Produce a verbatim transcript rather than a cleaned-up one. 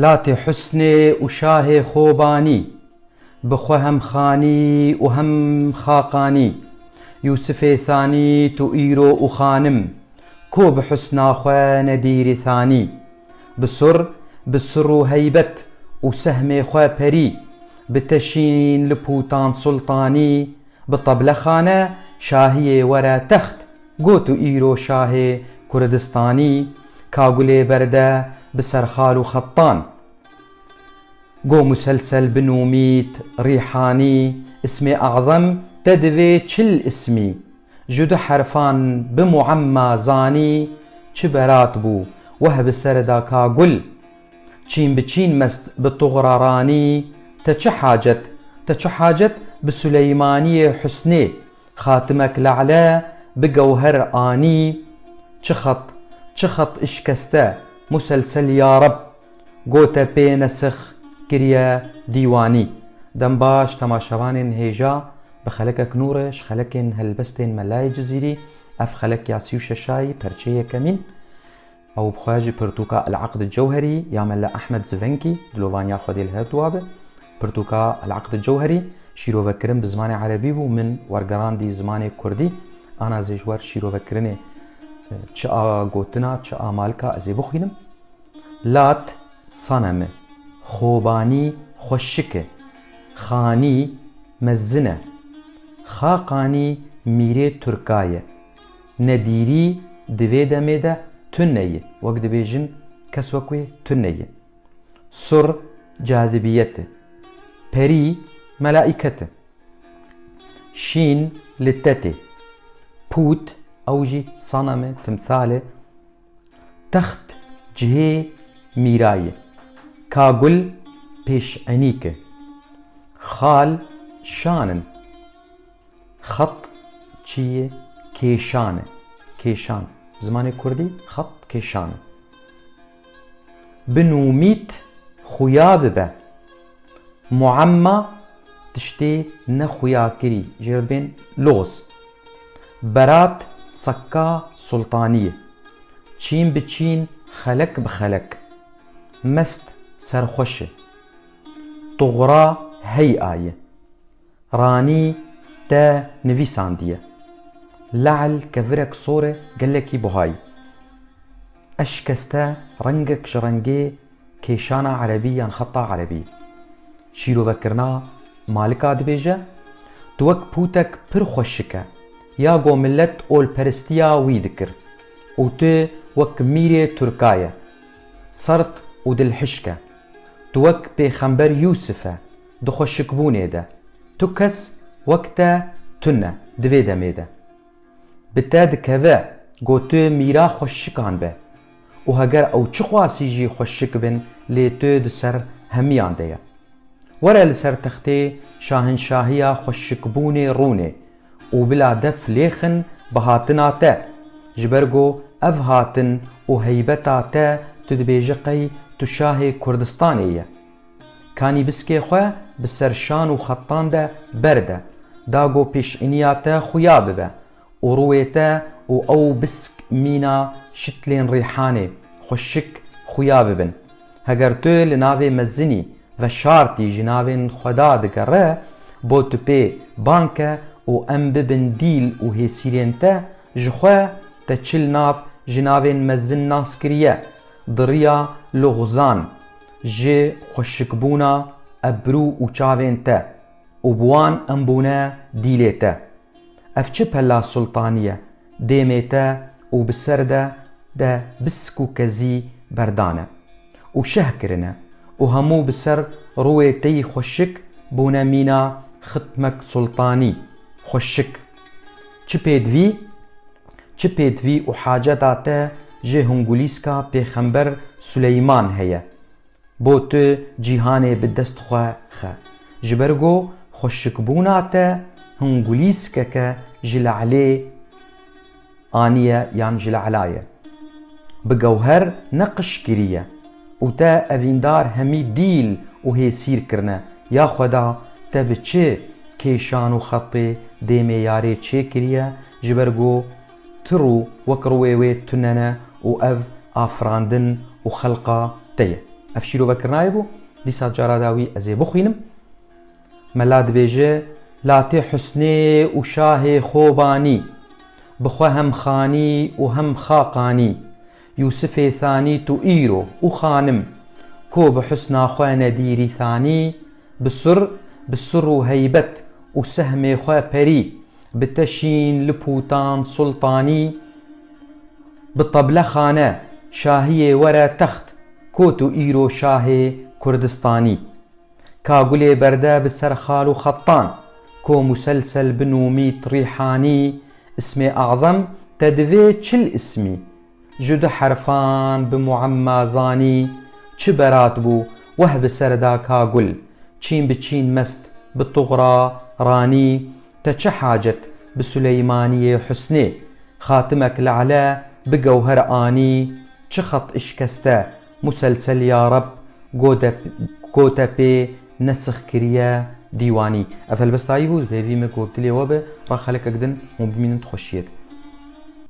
Latê husnê û şahê Xobanî, bi xwe hem xanî û hem xaqanî. Yûsifê Thanî tu îro û xanim, ko bi husna xwe nedîrî Thanî. Bi sur, bi sur û heybet û sehmê xwe perî, bi te şîn li pûtan sultanî, bi teblexane şahiyê were text, got û îro şahê Kurdistanî, ka gulê berde bi ser xal û xettan. Go muselsel bi nûmît, rîhanî, ismê azem te divê çil ismî. Ji du herfan bi muemma zanî, çi berat bû, weh bi ser da ka gul. Çîn bi çîn mest bi tuxra ranî, te çi hacet, te çi hacet bi Suleymaniyê husnê, xatimek lale bi gewher anî, çi xet, çi xet işkeste, muselsel ya Reb, gote pê nesix kiriye dîwanî. Dem baş temaşevanên hêja, bi xelekek nû re ji xelekên helbestên Melayê Cizîrî, ev xelek ya sî û şeşayî, perçeyê yekemîn, ew bi xwe ji pirtûka El Aqd Cewherî ya Mela Ehmed Zivenkî, dilovaniya Xwedê li her duwa be. Pirtûka El Aqd Cewherî, şîrovekirin bi zimanê erebî bû, min wergerandî zimanê kurdî. Ana zê ji wer şîrovekirinê, e, çi a gotina, çi a malika ez ê bixwînim. Lat saneme, Xobanî xweşik e, Xanî mezin e, Xaqanî mîrê Turka ye. Nedîrî di vê demê de tune ye, wek dibêjin kes wek wê tune ye. Sur cazibiyet e. Perî melaîket e. Şîn li te tê. Pût, ew jî sanam e, timsal e. Text cihê mîra ye. Ka gul pêşenîk e. Xal şan in. Xet çi ye? Kêşan e. Kêşan. Bi zimanê kurdî xet kêşan e. Bi nûmît xuya bibe. Muemma tiştê nexuyakirî, jê re dibên loz. Berat sekka sultanî ye. Çîn bi çîn, xelek bi xelek. Mest serxweş e. Tuxra hey a ye. Ranî te nivîsandiye. Le'l kevirek sor e, gelekî buhayî. Eşkeste rengek ji rengê kêşana erebî yan xeta erebî. Şîrovekirina malika dibêje, tu wek pûtek pir xweşik e, ya go milet olperistiya wî dikir û tu wek mîrê Turka ye, sert û dilhişk e. Tu wek pêxember Yûsif e, di xweşikbûnê de. Tu kes wek te tune di vê demê de. Bi te dikeve go tu mîra xweşikan be û heger ew çiqasî jî xweşik bin, lê tu di ser hemiyan de ye. Were li ser textê şahinşahiya xweşikbûnê rûnê û bila def lêxin bi hatina te, ji ber ku ev hatin û heybeta te tu dibêje qey tu şahê Kurdistanê ye. Kanî biskê xwe bi ser şan û xetan de berde, da ku pêşîniya te xuya bibe û rûyê te û ew bisk mîna şitlên rîhanê xweşik xuya bibin. Heger tu li navê mezinî veşartî ji navên Xweda digere, bo tu pê bang ke û em bibin dîl û hêsîrên te, ji xwe te çil nav ji navên mezin nas kiriye, di riya luxzan ji xweşikbûna ebrû û çavên te û bi wan em bûne dîlê te. Ev çi pela sultanî ye, dêmê te û bi ser de de bisk û kezî berdane û şeh kirine û hemû bi ser rûyê te yî xweşik bûne mîna xitmek sultanî, xweşik. Çi pêdivî, çi pêdivî û haceta te ji hingulîska pêxember Suleyman heye? Bo tu cîhanê bi dest xwe xe. Ji ber ku xweşikbûna te hingulîskeke ji le'lê aniye yan ji le'la ye. Bi gewher neqiş kiriye û te evîndar hemî dîl û hêsîr kirine. Ya Xweda, te bi çi kêşan û xetê dêmê yarê çêkiriye? Ji ber ku tu rû wek rûyê wê tune ne û ev afirandin û xelqa te ye. Ev şîrovekirina wê bû, dîsa cara dawî ez ê bixwînim. Mela dibêje, Latê Husnê û Şahê Xobanî, bi xwe hem xanî û hem xaqanî, Yûsifê Thanî tu îro û xanim, ko bi husna xwe nedîrî thanî, bi sur, bi sur û heybet û sehmê xwe perî, bi te şîn li pûtan sultanî, bi teblexane şahiyê were text, ko tu îro şahê Kurdistanî. Ka gulê berde bi ser xal û xettan, ko muselsel bi nûmît rîhanî, ismê azem te divê çil ismî, ji du herfan bi muemma zanî, çi berat bû weh bi ser da ka gul, çîn bi çîn mest bi tuxra ranî, te çi hacet bi Suleymaniyê Husnê, xatimek lale bi gewher anî, çi xet işkeste muselsel ya Reb, go de-, go te pê nesix kiriye dîwanî. Ev helbestayî bû, hêvî me ku dilê we be, ra xelekek din hûn bimînin di xweşiyê de.